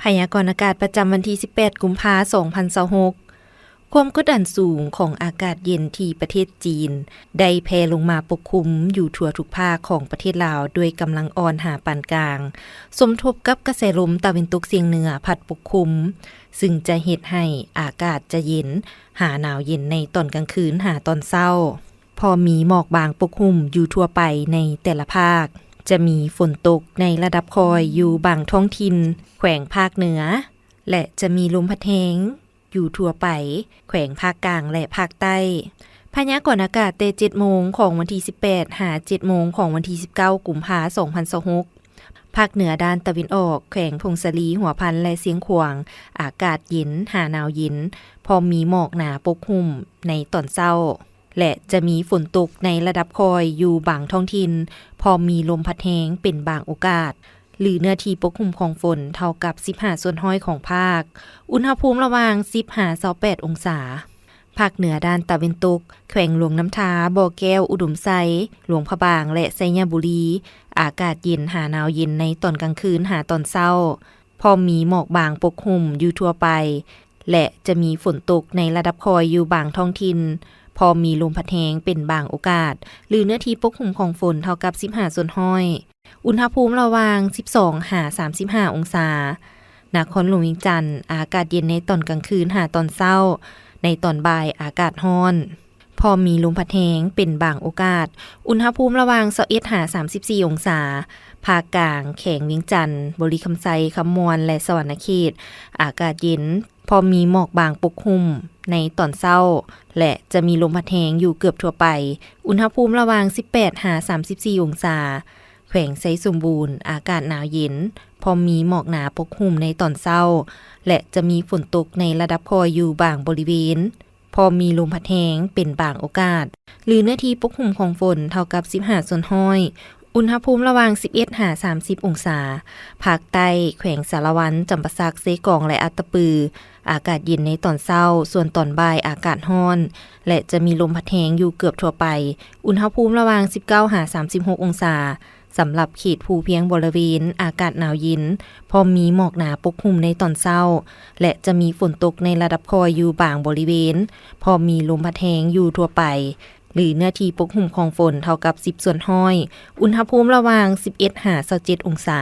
ພະຍາກອນອາກາດປະຈຳວັນທີສິບແປດ ກຸມພາ ສອງພັນຊາວຫົກ. ຄວາມກົດອານສູງຂອງອາກາດເຢັນທີ່ປະເທດຈີນ ໄດ້ແຜ່ລົງມາປົກຄຸມຢູ່ທົ່ວທຸກພາກຂອງປະເທດລາວ ດ້ວຍກຳລັງອ່ອນຫາປານກາງ, ສົມທົບກັບກະແສລົມຕາເວັນຕົກສຽງເໜືອພັດປົກຄຸມ, ຊຶ່ງຈະເຮັດໃຫ້ອາກາດຈະເຢັນຫາໜາວເຢັນໃນຕອນກາງຄືນຫາຕອນເຊົ້າ. ພໍມີໝອກບາງປົກຫຸ້ມຢູ່ທົ່ວໄປໃນແຕ່ລະພາກ. ຈະມີຝົນຕົກໃນລະດັບຄ່ອຍຢູ່ບາງທ້ອງຖິ່ນແຂວງພາກເໜືອ ແລະ ຈະມີລົມພັດແຮງຢູ່ທົ່ວໄປແຂວງພາກກາງ ແລະ ພາກໃຕ້. ພະຍາກອນອາກາດແຕ່ເຈັດໂມງຂອງວັນທີສິບແປດ ຫາ ເຈັດໂມງຂອງວັນທີສິບເກົ້າ ກຸມພາ ສອງພັນຊາວຫົກ. ພາກເໜືອດ້ານຕາເວັນອອກ, ແຂວງຜົ້ງສາລີ, ຫົວພັນ ແລະ ຊຽງຂວາງ, ອາກາດເຢັນຫາໜາວເຢັນ, ພ້ອມມີໝອກໜາປົກຫຸ້ມໃນຕອນເຊົ້າ ແລະ ຈະມີຝົນຕົກໃນລະດັບຄ່ອຍຢູ່ບາງທ້ອງຖິ່ນ, ພ້ອມມີລົມພັດແຮງເປັນບາງໂອກາດ, ຫຼື ເນື້ອທີ່ປົກຫຸ້ມຂອງຝົນເທົ່າກັບສິບຫ້າສ່ວນຮ້ອຍຂອງພາກ, ອຸນຫະພູມລະຫວ່າງສິບຫາຊາວແປດອົງສາ. ພາກເໜືອດ້ານຕາເວັນຕົກ, ແຂວງຫຼວງນ້ຳທາ, ບໍ່ແກ້ວ, ອຸດົມໄຊ, ຫຼວງພະບາງ ແລະ ໄຊຍະບູລີ, ອາກາດເຢັນຫາໜາວເຢັນໃນຕອນກາງຄືນຫາຕອນເຊົ້າ, ພ້ອມມີໝອກບາງປົກຫຸ້ມຢູ່ທົ່ວໄປ ແລະ ຈະມີຝົນຕົກໃນລະດັບຄ່ອຍຢູ່ບາງທ້ອງຖິ່ນ, ພ້ອມມີລົມພັດແຮງເປັນບາງໂອກາດ, ຫຼື ເນື້ອທີ່ປົກຫຸ້ມຂອງຝົນເທົ່າກັບສິບຫ້າສ່ວນຮ້ອຍ. ອຸນຫະພູມລະຫວ່າງສິບສອງຫາສາມສິບຫ້າອົງສາ. ນະຄອນຫຼວງວຽງຈັນ, ອາກາດເຢັນໃນຕອນກາງຄືນຫາຕອນເຊົ້າ, ໃນຕອນບ່າຍອາກາດຮ້ອນ, ພ້ອມມີລົມພັດແຮງເປັນບາງໂອກາດ, ອຸນຫະພູມລະຫວ່າງຊາວເອັດຫາສາມສິບສີ່ອົງສາ. ພາກກາງ, ແຂວງວຽງຈັນ, ບໍລິຄຳໄຊ, ຄຳມ່ວນ ແລະ ສະຫວັນນະເຂດ, ອາກາດເຢັນ, ພໍມີໝອກບາງປົກຫຸ້ມໃນຕອນເຊົ້າ ແລະ ຈະມີລົມພັດແຮງຢູ່ເກືອບທົ່ວໄປ, ອຸນຫະພູມລະຫວ່າງສິບແປດຫາສາມສິບສີ່ອົງສາ. ແຂວງໄຊສົມບູນ, ອາກາດໜາວເຢັນ, ພໍມີໝອກໜາປົກຫຸ້ມໃນຕອນເຊົ້າ ແລະ ຈະມີຝົນຕົກໃນລະດັບຄ່ອຍຢູ່ບາງບໍລິເວນ, ພໍມີລົມພັດແຮງເປັນບາງໂອກາດ, ຫຼື ເນື້ອທີ່ປົກຫຸ້ມຂອງຝົນເທົ່າກັບສິບຫ້າສ່ວນຮ້ອຍ. ອຸນຫະພູມລະຫວ່າງສິບເອັດຫາສາມສິບອົງສາ. ພາກໃຕ້, ແຂວງສາລະວັນ, ຈຳປາສັກ, ເຊກອງ ແລະ ອັດຕະປື, ອາກາດເຢັນໃນຕອນເຊົ້າ, ສ່ວນຕອນບ່າຍອາກາດຮ້ອນ ແລະ ຈະມີລົມພັດແຮງຢູ່ເກືອບທົ່ວໄປ, ອຸນຫະພູມລະຫວ່າງສິບເກົ້າຫາສາມສິບຫົກອົງສາ. ສຳລັບເຂດພູພຽງບໍລິເວນ, ອາກາດໜາວເຢັນ, ພ້ອມມີໝອກໜາປົກຫຸ້ມໃນຕອນເຊົ້າ ແລະ ຈະມີຝົນຕົກໃນລະດັບຄ່ອຍຢູ່ບາງບໍລິເວນ, ພ້ອມມີລົມພັດແຮງຢູ່ທົ່ວໄປ, ຫຼື ເນື້ອທີ່ປົກຫຸ້ມຂອງຝົນເທົ່າກັບສິບສ່ວນຮ້ອຍ. ອຸນຫະພູມລະຫວ່າງສິບເອັດຫາຊາວເຈັດອົງສາ.